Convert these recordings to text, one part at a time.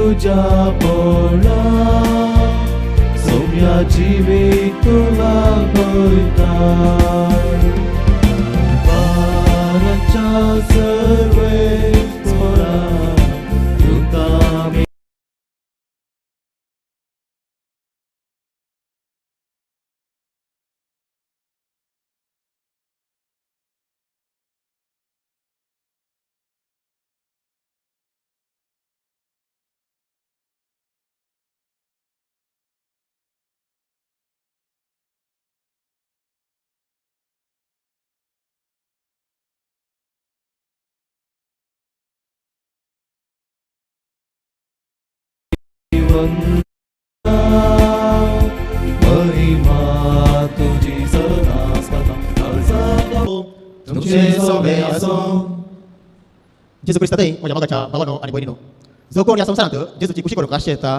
तुज्या बोळा सोम्या जिवीत तुला पळयता बाराच्या सर्वेस्परा तुका आमी वंदना महिमा तुजी सदा सदा तुमचे सोबे आसो. जेजू क्रिस्तातय म्हज्या मोगाच्या भावानो आनी भयणीनो, जो कोण ह्या संवसारांत जेजूची खुशी करूंक आशेता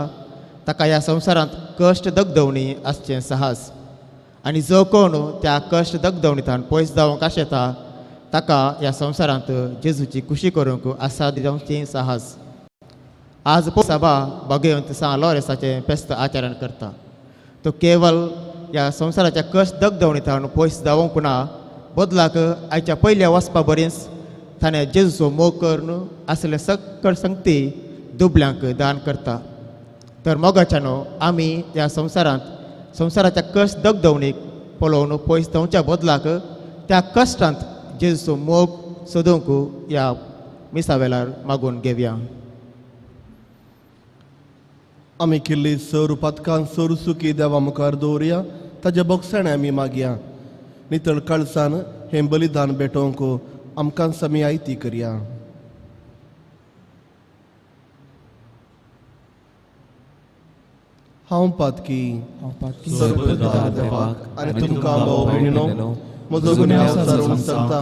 ताका ह्या संवसारांत कश्ट दगदवणी आसचें साहस, आनी जो कोण त्या कश्ट दगदवणींतल्यान पयस जावंक आशेता ताका ह्या संवसारांत जेजूची खुशी करूंक आसा जावचें साहस. आज सभा बागेवंत सांत लॉरेसाचें फेस्त आचरण करता. तो केवल ह्या संवसाराच्या कश्ट दगदवणींतल्यान पयस जावंक ना, बदलाक आयच्या पयल्या वचपा बरीच ताणें जेजूचो मोग करून आसले सकळ संगती दुबल्यांक दान करता. तर मोगाच्यानो आमी ह्या संवसारांत संवसाराच्या कश्ट दगदवणीक पळोवन पयस जावच्या बदलाक त्या कश्टांत जेजूचो मोग सोदूंक ह्या मिसा वेळार मागून घेवया. आमी केल्ली सर पातकान सर सुखी देवा मुखार दवरया, ताजे बोगसाणे आमी मागया. नितळ काळसान हें बलिदान भेटोवंक आमकां समी आयती करया. हांव पातकी सर्वदार देवाक आनी तुमकां भाव भयणीनो म्हजो गुन्यांव सारून सांगता,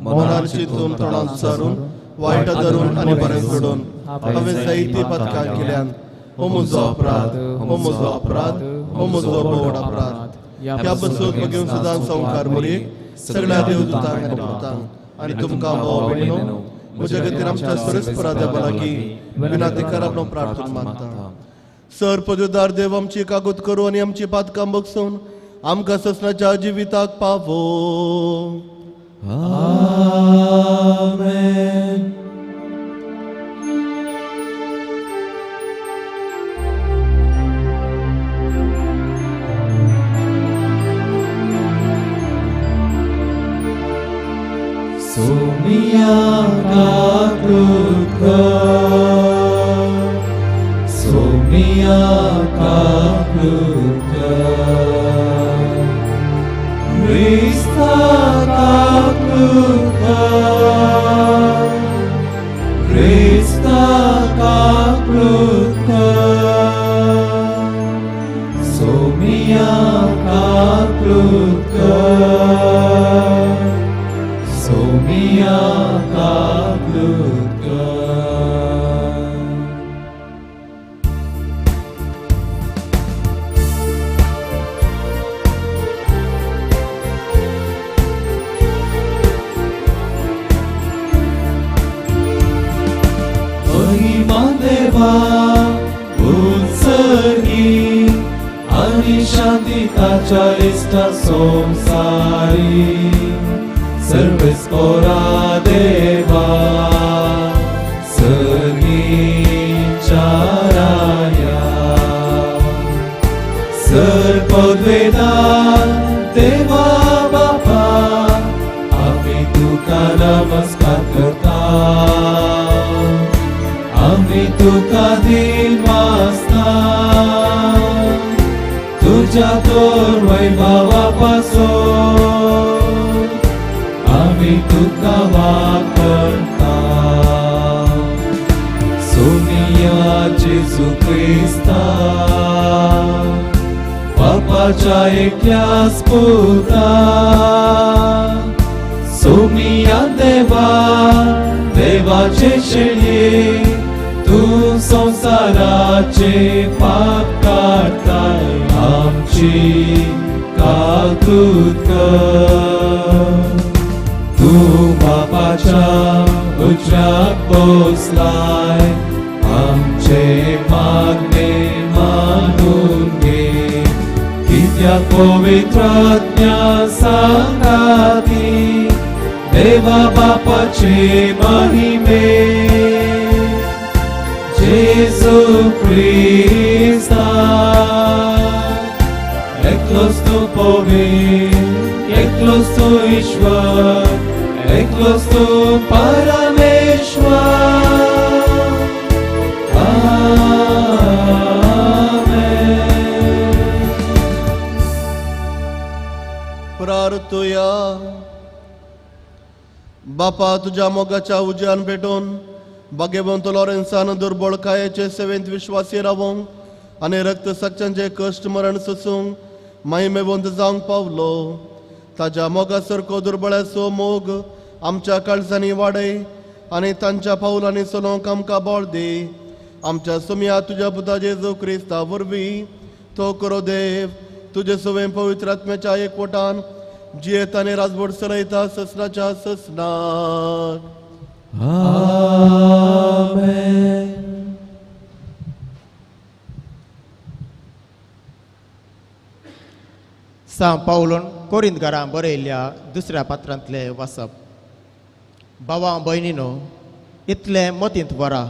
मनान चिंतून तोंडान सारून वायट धरून आनी बरें सोडून हांवें जायतीं पातकां केल्यान. हो म्हजो अपराध, हो म्हजो अपराध, हो म्हजो भोवड अपराध. ह्या बसून बगेवन सदां संवकार मोरयेक सगळ्या देवदूतांक आनी भक्तांक आनी तुमकां भाव भयणीनो म्हज्या खातीर आमच्या सरस्परा देवा लागीं विनंती करप म्हणून प्रार्थना मागता. सर पदवीदार देव आमची कागद करूं आनी आमची पातकां बगसून आमकां ससनाच्या जिविताक पावो. आमेन. सोमिया काकृत कर, सोमिया काकृत कर, क्रिस्ता काकृत कर, क्रिस्ता काकृत कर, सोमिया काकृत कर, सोमिया काकृत कर. महिमा देवा उत्सर्गी आनी शांती ताच्या इश्टा संवसारी सर्वेस्परा देवा सर्गीच्या राया. सर्पद्वेदा देवा बापा आमी तुका नमस्कार करता, आमी तुका दिन वासता तुज्या तोर वैभवा पासून आमी तुका वाकरता. सोमिया जेजू क्रिस्ता बापाच्या एकल्याच पुता, सोमिया देवा देवाचे शेळये तूं संवसाराचे पाप काडताय आमची काकूत कर. तूं बापाच्या उजव्याक बसलाय आमचे मागणे मानून घे कित्याक पवित्र आत्म्या सांगाती देवा बापाचे महिमे जेजू क्रिस्ता एकलोच तूं पवित्र एकलोच तूं ईश्वर एकलोच तूं परमेश्वर. आमेन. प्रार्थुया. बापा, तुज्या मोगाच्या उज्यान पेटोवन भाग्यवंत लॉरेन्सान दुर्बळकायेचे सेवेंत विश्वासी रावोंक आनी रक्त साक्षांचे कश्ट मरण सोसूंक महिमेवंत जावंक पावलो. ताज्या मोगा सारको दुर्बळ्याचो मोग आमच्या काळजांनी वाडय आनी तांच्या पावलांनी चलोवंक आमकां बळ दी. आमच्या सोमया तुज्या पुता जेजू क्रिस्ता वरवीं तो करो देव तुजे सवें पवित्र आत्म्याच्या एकवटान जियेत आनी राजवट चलयता ससनाच्या ससनाक. आमेन. सां पावलोन कोरिंदकारां बरयल्ल्या दुसऱ्या पात्रांतलें वाचप. भावा भयणीनो, इतलें मतींत व्हरा,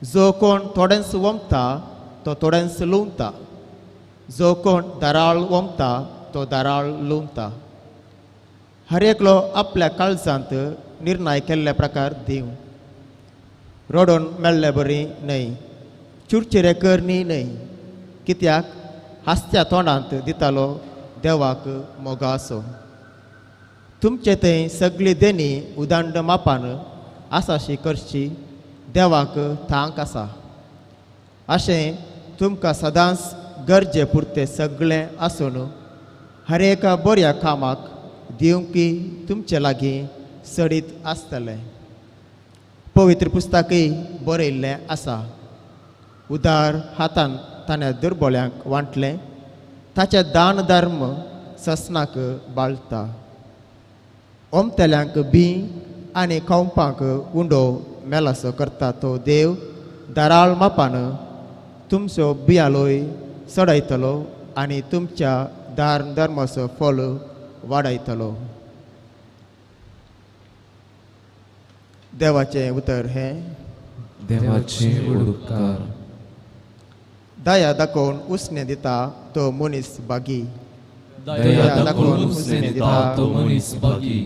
जो कोण थोडेंच वमता तो थोडेंच लुवता, जो कोण दाराळ वमता तो दाराळ लुवता. हर एकलो आपल्या काळजांत निर्णय केल्ले प्रकार दिवं. रडोन मेळ्ळे बरी न्हय, चिडचिरे करणी न्हय, कित्याक हांसत्या तोंडांत दितालो देवाक मोगासो. तुमचे थंय सगळी देणी उदंड मापान आसाशी करची देवाक thank आसा. अशें तुमकां सदांच गरजे पुरतें सगळें आसून हर एका बऱ्या कामाक दिवंकी तुमचे लागीं सडीत आसतलें. पवित्र पुस्तकय बरयल्लें आसा, उदार हातान ताणें दुर्बळ्यांक वांटलें, ताचें दान धर्म ससनाक बाळता. ओमतेल्यांक बी आनी खावपाक उंडो मेलासो करता तो देव दाराळ मापान तुमचो बियालोय चडयतलो आनी तुमच्या दार धर्माचो फल वाडयतलो. देवाचें उतर हें. देवाचे उपकार. दया दाखोवन उसणें दिता तो मनीस बागी. दया दाखोवन उसणें दिता तो मनीस बागी.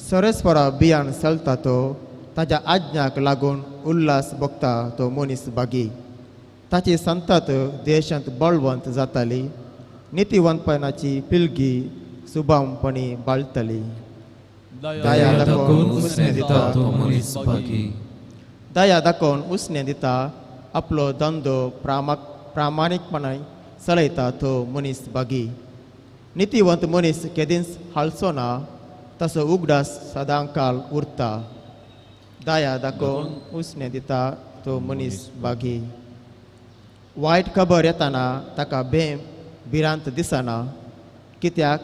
सरस्वरा बियाण चलता तो ताज्या आज्ञाक लागून उल्हास भोगता तो मनीस बागी. ताची संतात देशांत बळवंत जाताली, नितीवंतपणाची पिळगी सुबामपणी बाळटली. दया दाखोवन उसणें दिता तो मनीस बागी. दया दाखोवन उसणें दिता आपलो धंदो प्रामाणीकपणान चलयता तो मनीस बागी. नितीवंत मनीस केदींच हालचो ना, तसो उगडास सदांकाल उरता. दया दाखोवन उसणें दिता तो मनीस बागी. वायट खबर येताना ताका भेम भिरांत दिसना, कित्याक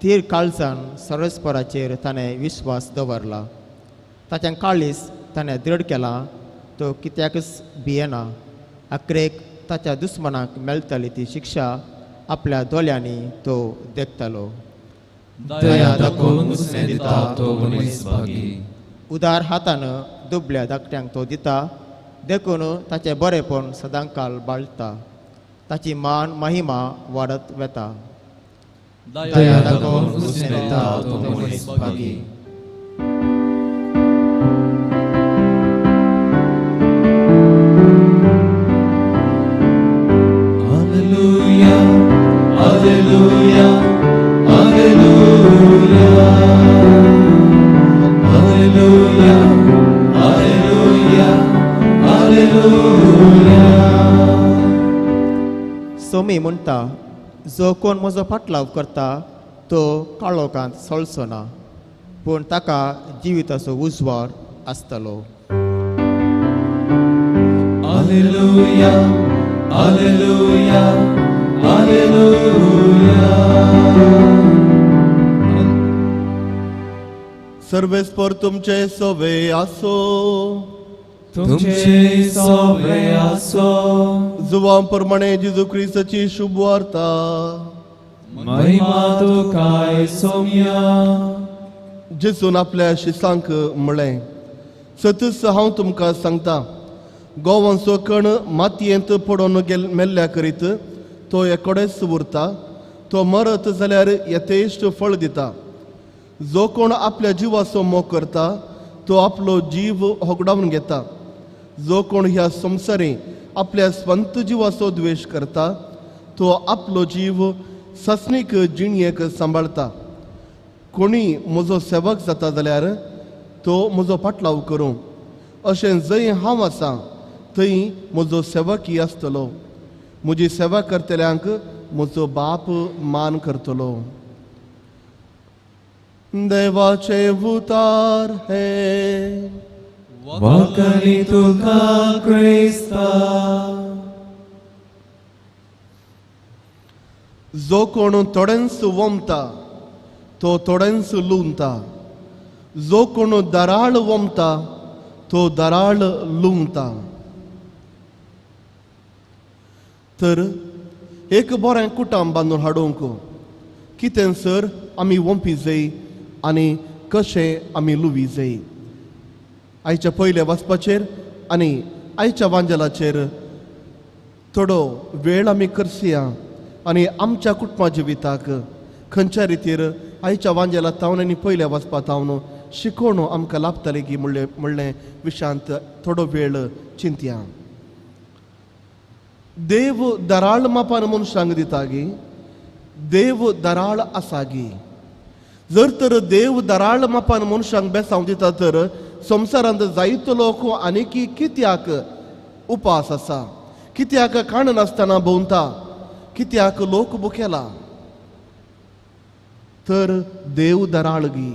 तीर काळजान सरस्पराचेर ताणें विश्वास दवरला. ताचें काळीज ताणें दृढ केलां, तो कित्याकच भियेना. अक्रेक ताच्या दुस्मनाक मेळटली ती शिक्षा आपल्या दोळ्यांनी तो देखतालो. दया दाखोवन उसणें दिता तो मनीस बागी. उदार हातान दुबल्या धाकट्यांक तो दिता, देखून ताचें बरेपण सदांकाल बाळटा. ताची मान महिमा वाडत वता. दया दाखोवन उसणें दिता तो मनीस बागी. Alleluia, Alleluia, Alleluia, Alleluia, Alleluia, Alleluia. Somi म्हणटा, जो कोण म्हजो फाटलाव करता तो काळोखांत सळचो ना, पूण ताका जिविताचो उजवाड आसतलो. Alleluia, Alleluia, Alleluia. सर्वेस्पर तुमचे सवे आसो. तुमचे सवे आसो. जुवां प्रमाणे जेजू क्रिस्ताची शुभ वार्ता. महिमा तुकाय सोम्या. जेजून आपल्या शिसांक म्हळें, सतच हांव तुमकां सांगता, गोवांचो कण मातयेंत पडोवन गेल मेल्ल्या करीत तो एकोडेच उरता, तो मरत जाल्यार यथेश्ट फळ दिता. जो कोण आपल्या जिवाचो मोग करता तो आपलो जीव होगडावन घेता. जो कोण ह्या संवसारी आपल्या स्वंत जिवाचो द्वेश करता तो आपलो जीव ससनीक जिणयेक सांबाळता. कोणी म्हजो सेवक जाता जाल्यार तो म्हजो पाटलाव करूं, अशें जंय हांव आसा थंय म्हजो सेवकी आसतलो. म्हजी सेवा करतल्यांक म्हजो बाप मान करतलो. देवाचे उतार हे. वखणी तुका क्रिस्ता. जो कोण थोड्यांस वमता तो थोड्यांस लुंवता, जो कोण दराळ वमता तो दराळ लुंवता. तर एक बरें कुटाम बांदून हाडूंक कितें सर आमी वंपी जाय आनी कशें आमी लुवी जाय. आयच्या पयल्या वाचपाचेर आनी आयच्या वांजेलाचेर थोडो वेळ आमी करसया आनी आमच्या कुटुंबा जिविताक खंयच्या रितीर आयच्या वांजेला तावन आनी पयल्या वाचपा तावन शिकोवण आमकां लाभतालें की म्हणलें विशांत थोडो वेळ चिंतया. देव दराळ मापान मनशांक दिता गी, देव दराळ आसा गी. जर तर देव दराळ मापान मनशांक बेसांव दिता तर संवसारांत जायतो लोक आनीकी कित्याक उपास आसा, कित्याक खाण नासतना भोंवता, कित्याक लोक बुकेला. तर देव दराळ गी.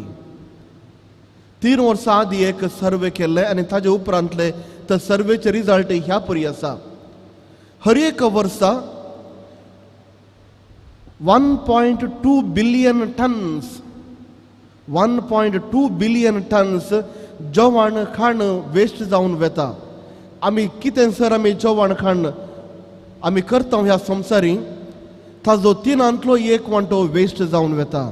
3 वर्सां आदी एक सर्वे केल्ले आनी ताजे उपरांतले तर सर्वेचे रिजल्ट ह्या परी आसा. हर एक वर्सा 1.2 बिलियन टन्स 1.2 बिलियन टन्स जेवण खाण वेस्ट जावन वेता. आमी कितें सर आमी जेवण खाण आमी करता ह्या संवसारी ताजो 1/3 वांटो वेस्ट जावन वेता.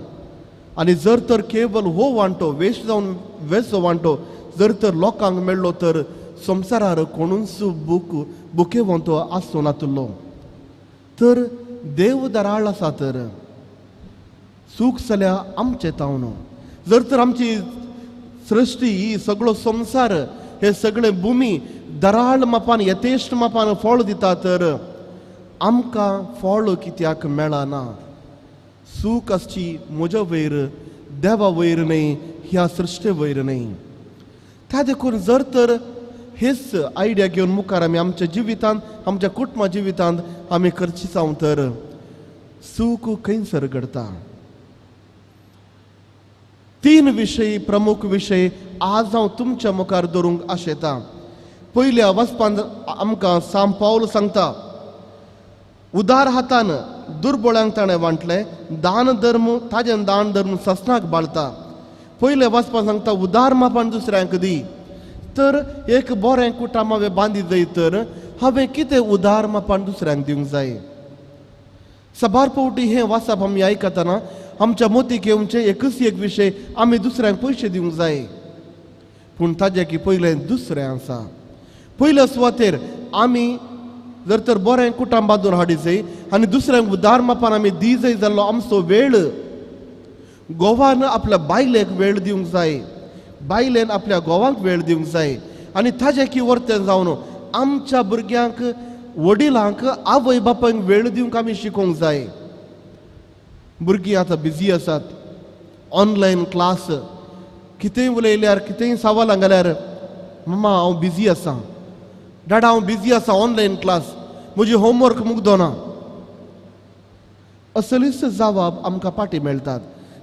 आनी जर तर केवल हो वांटो वेस्ट जावन वेचो वांटो जर तर लोकांक मेळ्ळो तर संवसारार कोणूच बुकेवंतो आसूं नातलो. तर देव दराळ आसा तर सूख जाल्यार आमचें तावन. जर तर आमची सृश्टी ही सगळो संवसार हे सगळे भुमी दराळ मापान यथेश्ट मापान फळ दिता तर आमकां फळ कित्याक मेळना. सूख आसची म्हज्या वयर देवा वयर न्हय, ह्या सृश्टे वयर न्हय. त्या देखून जर तर हेच आयडिया घेवन मुखार आमी आमच्या जिवितांत आमच्या कुटुंबा जिवितांत आमी करची जावं तर सूख खंयसर घडता. 3 विशय प्रमुख विशय आज हांव तुमच्या मुखार दवरूंक आशेता. पयल्या वाचपांत आमकां सांत पावल सांगता, उदार हातान दुर्बळ्यांक ताणें वांटलें, दान धर्म ताजें दान धर्म ससनाक बाळता. पयल्या वाचपांत सांगता उदार मापान दुसऱ्यांक दी. तर एक बरें कुटाम हांवें बांदी जाय तर हांवें कितें उदार मापान दुसऱ्यांक दिवंक जाय. साबार फावटी हें वाचप आमी आयकतना आमच्या मोतीक येवचें एकच एक विशय आमी दुसऱ्यांक पयशे दिवंक जाय. पूण ताजें की पयलें दुसरें आसा. पयल्या सुवातेर आमी जर तर बरें कुटाम बांदून हाडी जाय आनी दुसऱ्यांक उदार मापान आमी दी जाय जाल्लो आमचो वेळ. गोवान आपल्या बायलेक वेळ दिवंक जाय, बायलेन आपल्या घोवांक वेळ दिवंक जाय. आनी ताजें की वर्तें जावन आमच्या भुरग्यांक वडिलांक आवय बापायक वेळ दिवंक आमी शिकोवंक जाय. भुरगीं आतां बिजी आसात, ऑनलायन क्लास, कितेंय उलयल्यार कितेंय सवाल घाल्यार मम्मा हांव बिजी आसा, डाडा हांव बिजी आसा, ऑनलायन क्लास, म्हजी होमवर्क मुगदोना. असलीच जबाब आमकां पाटी मेळटात.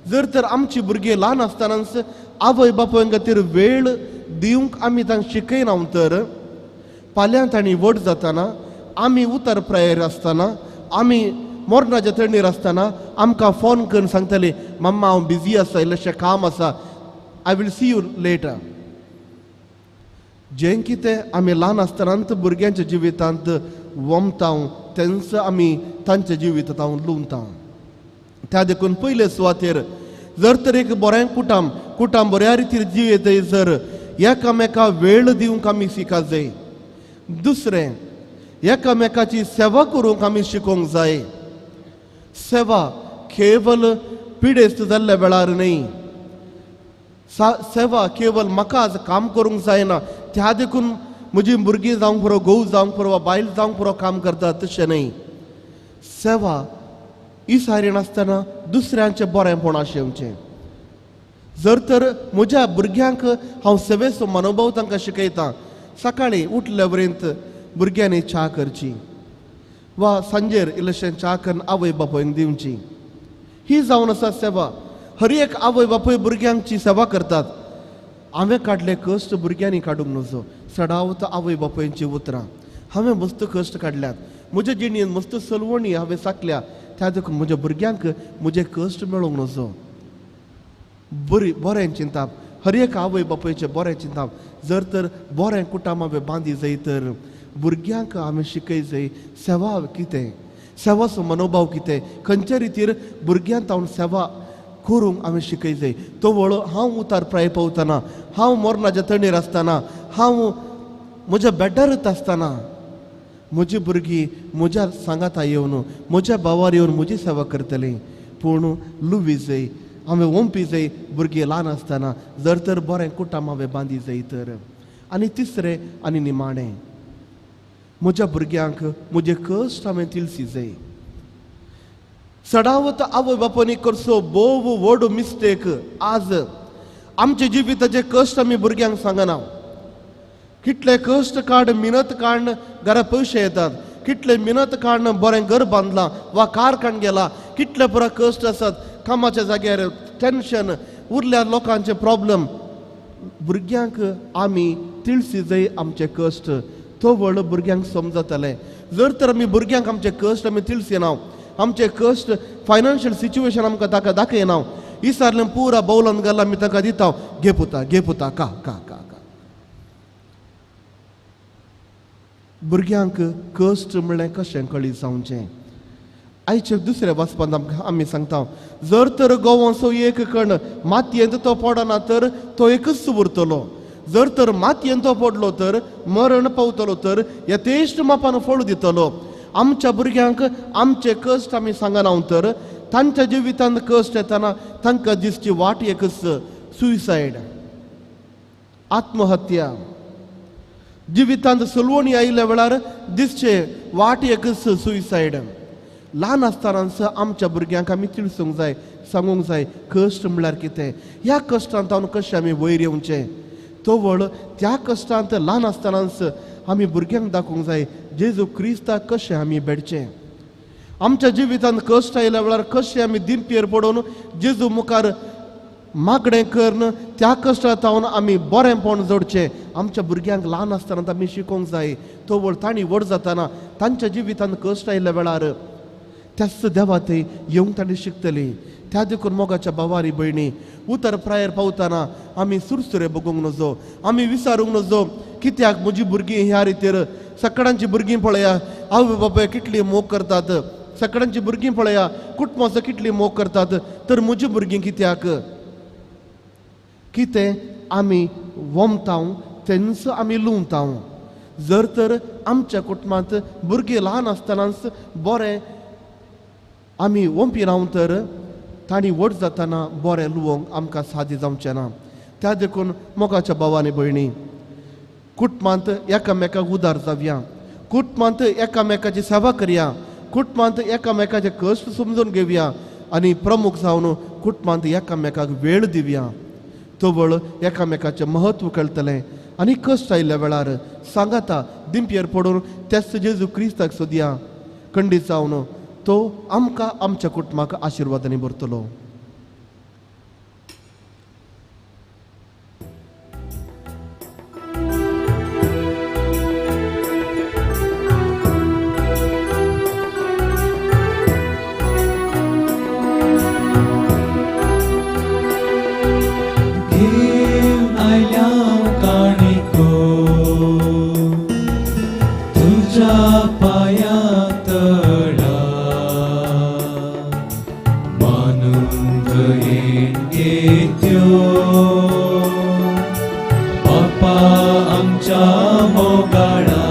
जर तर आमची भुरगीं ल्हान आसतनाच आवय बापाय खातीर वेळ दिवंक आमी तांकां शिकयना तर फाल्यां तांणी व्हड जातना आमी उतर प्रायेर आसतना आमी मरणाच्या तणीर आसतना आमकां फोन करून सांगतले, मम्मा हांव बिजी आसा, इल्लेशें काम आसा, I will see you later. जें कितें आमी ल्हान आसतनाच भुरग्यांच्या जिवितांत वमता तेंच आमी तांच्या जिवितांत लुवता. त्या देखून पयले सुवातेर जर तर एक बरें कुटाम कुटाम बऱ्या रितीर जियेतय जर एकामेका वेळ दिवंक आमी शिका जाय. दुसरें, एकामेकाची सेवा करूंक आमी शिकोवंक जाय. सेवा केवल पिडेस्त जाल्ल्या वेळार न्हय, सेवा केवल म्हाका आज काम करूंक जायना त्या देखून म्हजी भुरगीं जावंक पुरो, घोव जावंक पुरो वा बायल जावंक पुरो काम करता तशें न्हय. सेवा इसारी नासतना दुसऱ्यांचें बरेंपण आशेवचें. जर तर म्हज्या भुरग्यांक हांव सेवेचो मनोभाव तांकां शिकयतां, सकाळीं उठल्या उपरांत भुरग्यांनी च्या करची वा सांजेर इल्लेशें च्या करून आवय बापायक दिवची, ही जावन आसा सेवा. हर एक आवय बापूय भुरग्यांची सेवा करतात. हांवें काडले कश्ट भुरग्यांनी काडूंक नजो. चडावत आवय बापायची उतरां, हांवें मस्त कश्ट काडल्यात, म्हज्या जिणेंत मस्त सलवणी हांवें साकल्या, त्या देखून म्हज्या भुरग्यांक म्हजे कश्ट मेळोंक नजो. बरी बरें चिंताप, हर एक आवय बापायचें बरें चिंताप. जर तर बरें कुटाम हांवें बांदी जाय तर भुरग्यांक आमी शिकय जाय सेवा कितें, सेवाचो मनोभाव कितें, खंयच्या रितीर भुरग्यांक हांव सेवा करूंक आमी शिकय जाय. तो वळो हांव उतार प्राय पावतना, हांव मरणाच्या तणीर आसतना, हांव म्हज्या बेडारत आसतना म्हजी भुरगीं म्हज्या सांगाता येवन म्हज्या भावार येवन म्हजी सेवा करतली. पूण लुवी जाय, हांवें ओंपी जाय भुरगीं ल्हान आसतना, जर तर बरें कुटाम हांवें बांदी जाय तर. आनी तिसरें आनी निमाणें, म्हज्या भुरग्यांक म्हजे कश्ट हांवें तिळसी जाय. चडावत आवय बापायनी करचो भोव व्हड मिस्टेक, आज आमच्या जिविताचे कश्ट आमी भुरग्यांक सांगना. कितले कश्ट काड, मिनत काडून घरा पयशे येतात, कितले मिनत काडून बरें घर बांदलां वा कार काडून गेला, कितले पुरा कश्ट आसात, कामाच्या जाग्यार टेन्शन, उरल्या लोकांचे प्रॉब्लम. भुरग्यांक आमी तिळसी जाय आमचे कश्ट, तो व्हड भुरग्यांक समजतलें. जर तर आमी भुरग्यांक आमचे कश्ट आमी तिळसी ना, आमचे कश्ट फायनान्शियल सिच्युएशन आमकां ताका दाखयना, इसारलें पुरा बावलान घाल आमी ताका दिता, घे पुता, घे पुता, का का का का. भुरग्यांक कश्ट म्हणलें कशें कळी जावचें. आयचे दुसऱ्या वाचपांत आमकां आमी सांगता, जर तर गोवांचो एक कण मातयेंत तो पडना तर तो एकच उरतलो, जर तर मातयेंत तो पडलो तर मरण पावतलो तर यथेश्ट मापान फळ दितलो. आमच्या भुरग्यांक आमचे कश्ट आमी सांगना तर तांच्या जिवितांत कश्ट येतना तांकां दिसची वाट एकच, सुसायड, आत्महत्या. जिवितांत सलवणी आयिल्ल्या वेळार दिसचे वाट एकच, सुसायड. ल्हान आसतनाच आमच्या भुरग्यांक आमी तिळसूंक जाय, सांगूंक जाय कश्ट म्हणल्यार कितें, ह्या कश्टांत हांव कशें आमी वयर येवचें. तो व्हड त्या कश्टांत ल्हान आसतनाच आमी भुरग्यांक दाखोवंक जाय जेजू क्रिस्ताक कशें आमी भेटचें. आमच्या जिवितांत कश्ट आयिल्ल्या वेळार कशें आमी दिमपेर पडून जेजू मुखार मागणें करून त्या कश्टांत आमी बरेंपण जोडचें. आमच्या भुरग्यांक ल्हान आसतना आमी शिकोवंक जाय. तो व्हड तांणी व्हड जातना तांच्या जिवितांत कश्ट आयिल्ल्या वेळार त्याच देवा थंय येवंक तांणी शिकतली. त्या देखून मोगाच्या भावारी भयणी, उतर प्रायर पावतना आमी सुरसुरे बगूंक नजो, आमी विचारूंक नजो कित्याक म्हजी भुरगीं ह्या रितीर. सकाळांची भुरगीं पळया, आवय बापाय कितली मोग करतात, सकाळांची भुरगीं पळया, कुटुंबाचो कितली मोग करतात, तर म्हजी भुरगीं कित्याक. कितें आमी वमताव तेंच आमी लुवताव. जर तर आमच्या कुटुंबांत भुरगीं ल्हान आसतनाच बरें आमी वंपी रावन तर तांणी व्हड जातना बरें लुवोंक आमकां सादी जावचें ना. त्या देखून मोगाच्या भावानी भयणी, कुटुंबांत एकामेकाक उदार जावया, कुटुंबांत एकामेकाची सेवा करया, कुटुंबांत एकामेकाचे कश्ट समजून घेवया आनी प्रमुख जावन कुटुंबांत एकामेकाक वेळ दिवया. तवळ एकामेकाचें म्हत्व कळटलें आनी कश्ट आयिल्ल्या वेळार सांगाता दिमपेर पडून त्याच जेजू क्रिस्ताक सोदया, खंडीत जावन तो आमकां आमच्या कुटुंबाक आशिर्वादांनी भरतलो. घेवन आयल्या काणिको तुज्या पांया तळा मानून दयेन घेत्यो बापा आमच्या मोगाळा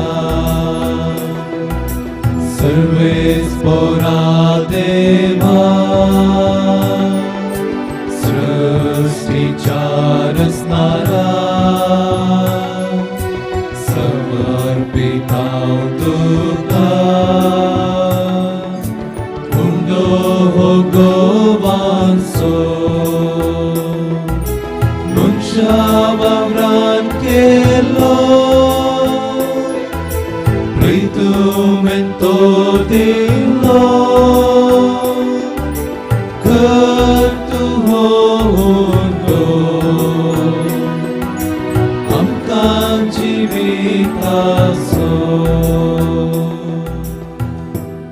सर्वेस पोरा देवा सृष्टीच्या रचणारा समर्पिताव तुका उंडो हो गोवांसो मनशा वावरान केलो प्रीतुमेंतो दिलो कर तू हो उंडो आमकां जिविताचो.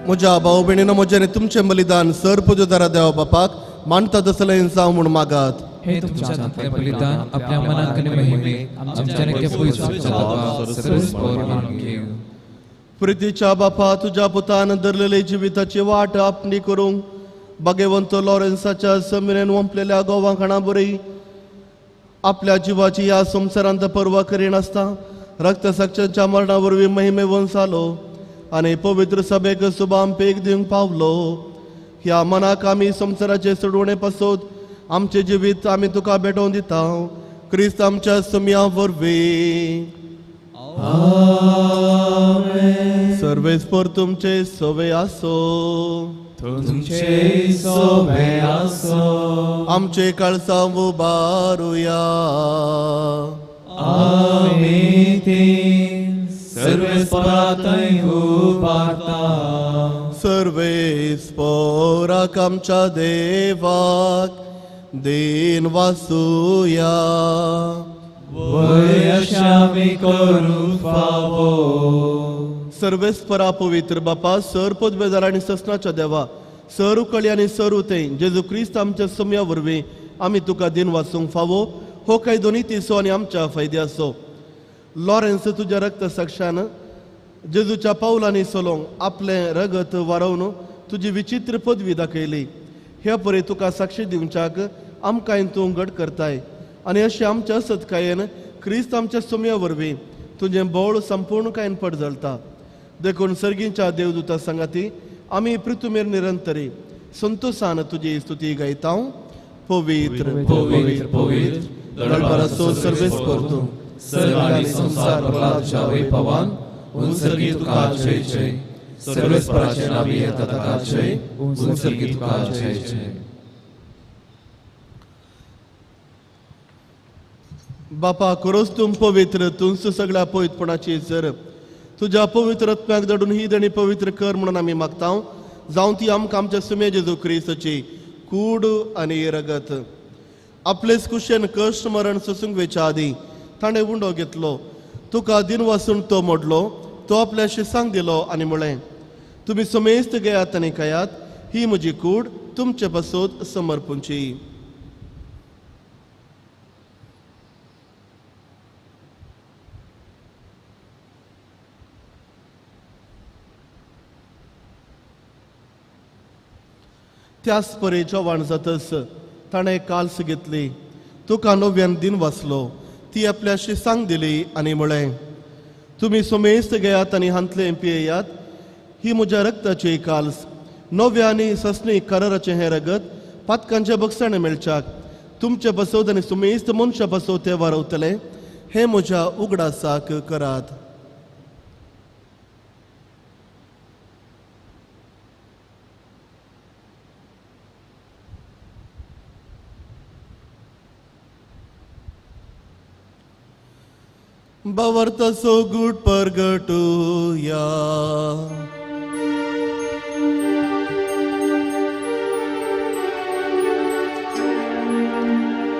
म्हज्या भाव भयणीनो म्हजें आनी तुमचें बलिदान सर पुजोदारा देवा बापाक मानता तसलें जावं म्हूण मागात. हे तुमच्या हातांतलें बलिदान आपल्या मनाक आनी महिमेक आमच्या नित्य सर्वेस्पर मानून घेवं. प्रितीच्या बापा तुज्या पुतान धरलेली जिविताची वाट आपणी करूंक भाग्यवंत लॉरेन्साच्या समिरेन वंपलेल्या गोवा खाणा बरी आपल्या जिवाची ह्या संवसारांत पर्वा करिनासता रक्तसाक्षांच्या मरणा वरवीं महिमेवंत जालो आनी पवित्र सभेक सुबाम पेक दिवंक पावलो. ह्या मनाक आमी संवसाराचे सोडवणे पासत आमचें जिवीत आमी तुका भेटोवन दिता क्रिस्त आमच्या सुमया वरवीं. सर्वेस्पर तुमचे सवे आसो. तुमचे सोबे आसो. आमचे काळसां उबारुया. आमी ती सर्वेस्परा थंय उबारता. सर्वेस्पराक आमच्या देवाक then वासुया. वय अशें आमी करूंक फावो. सर्वेस्परा पवित्र बापा सर पदवेदार आनी ससनाच्या देवा सर उकळी आनी सर उते जेजू क्रिस्त आमच्या सुम्या वरवीं आमी तुका दिन वाचूंक फावो हो काय दोनी तिसो आनी आमच्या फायद्याचो. लॉरेन्स तुज्या रक्त साक्षान जेजूच्या पावलांनी सोलोंक आपलें रगत वारोवन तुजी विचित्र पदवी दाखयली. ह्या परी तुका साक्षी दिवच्याक आमकां तूं घट करताय आनी अशें आमच्या सत्कायेन क्रिस्त आमच्या सुम्या वरवीं तुजें बोळ संपूर्णकायेन पडजळता. देखून सर्गींच्या देवदूता सांगाती आमी पृथ्वीर निरंतरी संतोषान तुजी स्तुती गायता. पवित्र पवित्र पवित्र दळभराचो सर्वेस्पर तूं सर्व आनी संवसार भरला तुज्या वैभवान. उंसर्गी तुका जय जय. सर्वेस्पराचे नावी येता ताका जय. उंसर्गी तुका जय जय. बापा खरोच तूं पवित्र तूंच सगळ्या पवित्रपणाची जर तुज्या पवित्र आत्म्याक धाडून ही देणी पवित्र कर म्हणून आमी मागता. जावं ती आमकां आमच्या सुमे जेजू क्रिस्ताची कूड आनी रगत. आपलेच कुशेन कश्ट मरण सोसूंक वेच्या आदीं ताणें उंडो घेतलो तुका दिन वासून तो मोडलो तो आपल्या शिसांक दिलो आनी म्हळें तुमी समेस्त घेयात आनी खायात ही म्हजी कूड तुमचे पासत समर्पूंची. त्याच परी जेवण जातच ताणें काल्स घेतली तुका नव्यान दिन वाचलो ती आपल्या शिसांक दिली आनी म्हळें तुमी समेस्त घेयात आनी हांतलें पियेयात ही म्हज्या रक्ताची काल्स नव्या आनी ससनी कराराचें हें रगत पातकांच्या बक्षाणें मेळच्याक तुमचे बसोत आनी सुमेस्त मनशां बसोत ते वारवतले हें म्हज्या उगडासाक करात. बावर्ताचो गूट परगटुया.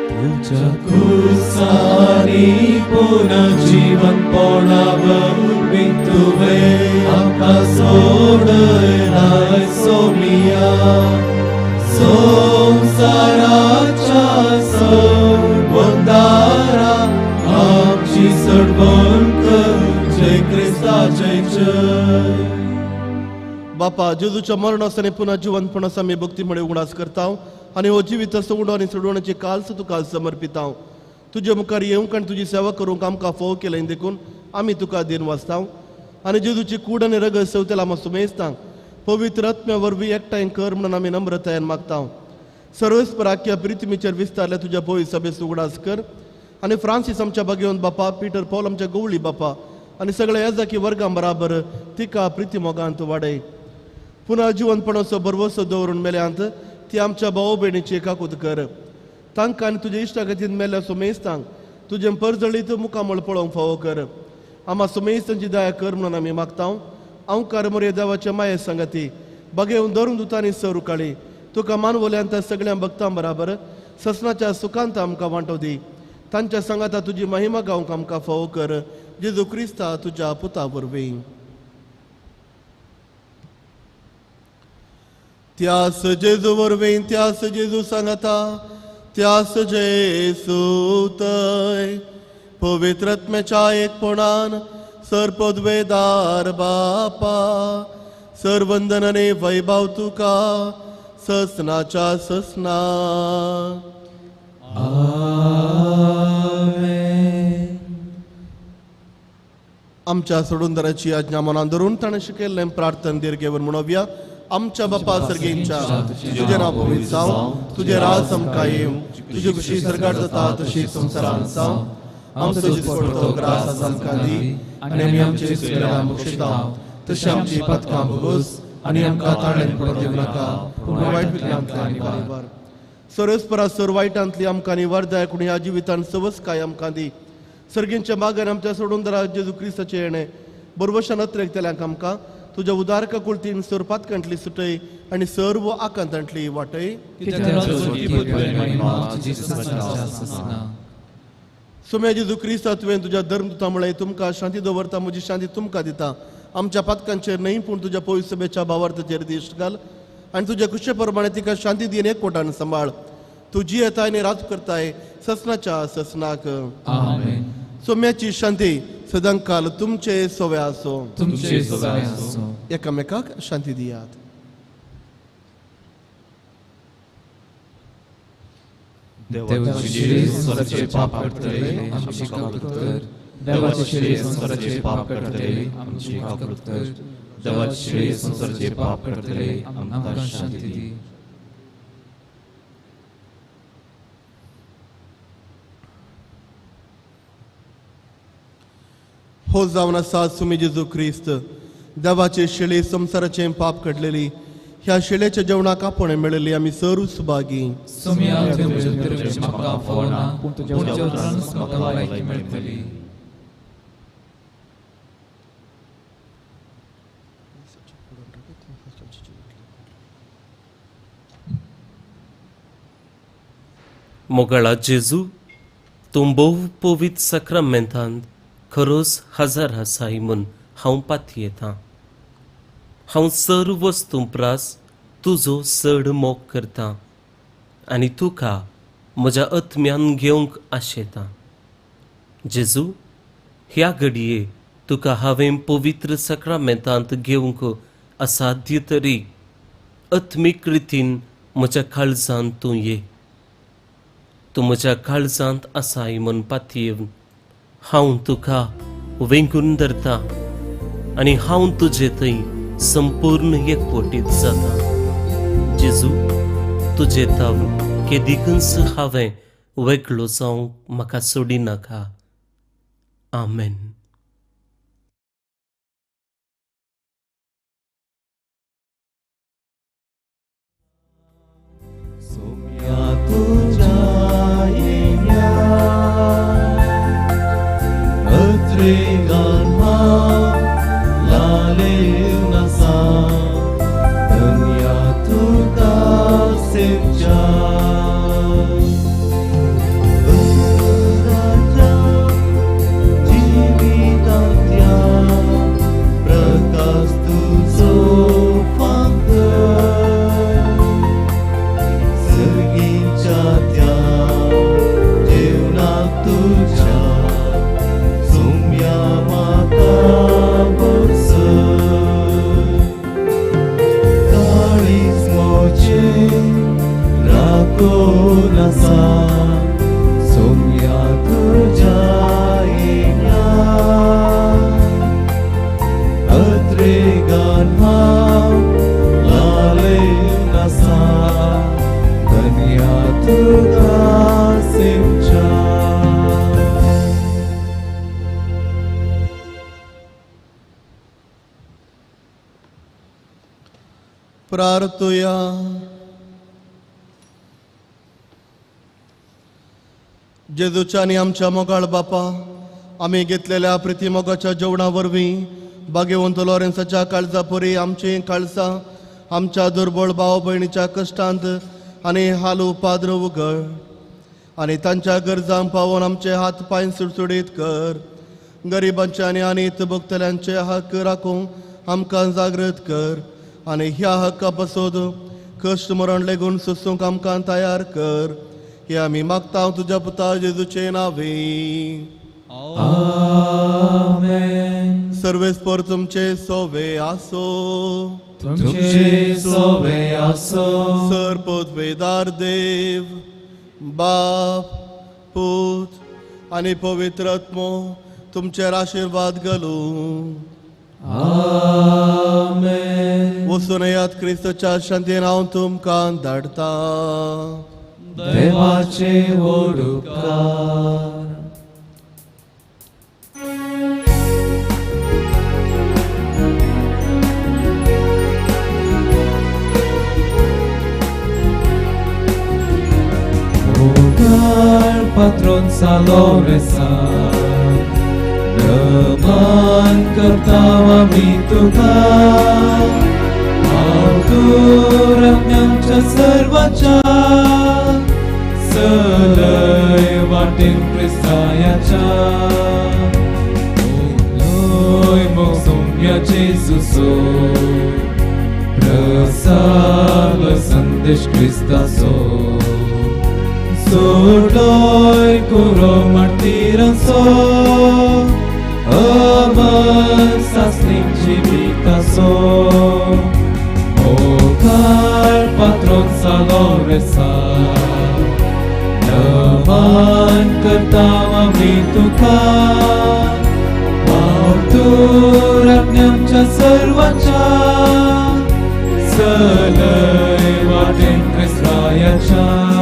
तुज्या कुसानी पुनर्जीवन पोणावरवीं तुवें आमकां सोडयलाय सोमिया. संवसाराच्या सवंदारा आमची सडवण कर. जय क्रिस्ताचे जय. बापा जेजूच्या मरणास आनी पुन्हा जिवंतपणास आमी भक्ती म्हळे उगडास करता आनी हो जिवीत उडो आनी सोडवण्याची काल्स तुका समर्पिता. तुजे मुखार येवंक आनी तुजी सेवा करूंक आमकां फोव केलें देखून आमी तुका दिन वाचता आनी जेजूची कूड आनी रगत सेवतेला आमी सुमेस्तांक पवित्र आत्म्या वरवीं एकठांय कर म्हणून आमी नम्रतायेन मागता. सर्वेस्पर आख्या प्रिथ्वीचेर विस्तारल्या तुज्या भोय सभेस उगडास कर आनी फ्रांसीस आमच्या बागेवन बापा, पीटर पॉल आमच्या गवळी बापा आनी सगळ्या याजाकी वर्गां बराबर तिका प्रिती मोगांत वाडय. पुन्हा जिवनपणाचो भरवसो दवरून मेल्यांत ती आमच्या भाव भयणीची काकूत कर. तांकां आनी तुज्या इश्टा खातीर मेल्ल्या सुमेस्तांक तुजें परजळीत मुखामळ पळोवंक फावो कर. आमा सुमेस्तांची दया कर म्हणून आमी मागता. अंकार मोरये देवाच्या माये सांगाती बागेवन धरून दुतांनी सर उकाळी तुका मानवल्यांत सगळ्या भक्तां बराबर ससनाच्या सुखांत आमकां वांटो दी. तांच्या सांगाता तुजी महिमा गावंक आमकां फावो कर. जेजू क्रिस्ता तुज्या पुता वरवीं. त्यास जेजू वरवीं, त्यास जेजू सांगाता, त्यास जेजू तय पवित्र आत्म्याच्या एकपणान सर्पद्वेदार बापा सर्वंदनाने वैभव तुका ससनाच्या ससना. आमेन. आमच्या सोडूनदाराची आज्ञा मनान धरून ताणें शिकयल्लें प्रार्थन दीर्घेवन म्हणोवया. आमच्या बापा सर्गेंच्या तुजें नांव पवित्र जावं, तुजें राज आमकां येवं, तुजी खुशी सर्गार जाता तशी संवसारांत जावं. आमचो दिसपडतो ग्रास आज आमकां दी आनी आमी आमचे चुकल्यां बक्षिता तशी आमची पातकां भोगोस आनी आमकां ताळ्यान पडूंक दिवं नाका पूण वायट आमकां निवार. सर्वेस्परा सर वायटांतली आमकां निवार जाय पूण ह्या जिवितान सवसकाय आमकां दी. सर्गेंच्या मागान आमच्या सोडूनदारा जेजू क्रिस्ताचें येणें बरवशान अत्रेकतल्यांक आमकां तुज्या उदार काकुळतीन सर पातकांतली सुटय आनी सर्व आकांतांतली वाटय. सोम्या जेजू क्रिस्ता तुवें तुज्या धर्मदूता म्हळें तुमकां शांती दवरता, म्हजी शांती तुमकां दिता. आमच्या पातकांचेर न्हय पूण तुज्या पवित्र सभेच्या भावार्थाचेर दिश्ट घाल आनी तुज्या कुशे प्रमाणे तिका शांती दी आनी एकवटान सांबाळ. तूं जियेताय आनी राज करताय ससनाच्या ससनाक. आमेन. सोम्याची शांती सदांकाल तुमचे सोवे आसो. तुमचे सोवे आसो. एकामेकाक शांती दियात. देवाचे शिरे संवसाराचे पाप काडटले आमची काकूत कर. देवाचे शिरे संवसाराचे पाप काडटले आमची काकूत कर. देवाचे शिरे संवसाराचे पाप काडटले आमकां शांती दी. हो जावन आसा सुमी जेजू क्रिस्त देवाचे शिळे संवसाराचें पाप काडलेली ह्या शिळेच्या जेवणाक आपोवणें मेळिल्ली आमी सर्व सुभागी. सोम्या तुजें म्हाका फावना पूण तुज्या उतरानूच म्हाका भलायकी मेळटली. मोगाळा जेजू, तूं भोव पवित्र साक्रामेंतांत खरोच हजार आसाय म्हूण हांव पातयेतां. हांव सर्व वस्तूं प्रास तुजो चड मोग करतां आनी तुका म्हज्या आत्म्यान घेवंक आशेतां. जेजू, ह्या घडये तुका हांवें पवित्र साक्रामेंतांत घेवंक असाध्य तरी आत्मीक रितीन म्हज्या काळजांत तूं ये. तूं म्हज्या काळजांत आसाय म्हूण पातयेवन हांव तुका वेंगून धरता आनी हांव तुजे थंय संपूर्ण एकवटीत जाता. जेजू, तुजे तावन केदिकूच हांवें वेगळो जावंक म्हाका सोडिनाका. आमेन. सोम्या तुज्या येण्या अत्रेगान हांव लालेवन आसा. धन्या तुका सेवच्या राजा जिवितांतल्या प्रकाश तुजो फांकर सर्गीच्या त्या जेवणाक तुज्या सोम्या म्हाका प्रार्थुया. जेजूच्या आनी आमच्या मोगाळ बापा, आमी घेतलेल्या प्रिती मोगाच्या जेवणा वरवीं भाग्यवंत लॉरेन्साच्या काळजा परी आमची काळजां आमच्या दुर्बळ भाव भयणीच्या कश्टांत आनी हालू पाद्र उगड आनी तांच्या गरजांक पावोवन आमचे हात पांय सुडसुडीत कर. गरिबांचे आनी अनीत भोगतल्यांचे हक्क राखूंक आमकां जागृत कर आनी ह्या हक्का पासत कश्ट मरण लेगून सोसूंक आमकां तयार कर. हे आमी मागता तुज्या पुता जेजूचे नावे. आमेन. सर्वेस्पर तुमचे सोवे आसो. तुमचे सोवे आसो. सर पदवेदार देव बाप पूत आनी पवित्र आत्मो तुमचेर आशिर्वाद घालूं. आमेन. वचून येयात क्रिस्ताच्या शांतीन हांव तुमकां धाडटा. देवाचे व्हड उपकार. Patron Saloresa, नमन करता आमी तुका, हांव तूं आमच्या सर्वाच्या सलय वाटेन क्रिस्तायाच्या. उलोय मोग जेजूचो, प्रसारलोय संदेश क्रिस्ताचो. सोडलोय कुरो मार्टिरांचो, अमर सासणीक जिविताचो. मोगाळ पात्रोन सालोरेसा, नमन करता आमी तुका, हांव तूं आमच्या सर्वाच्या सलय वाटेन क्रिस्तायाच्या.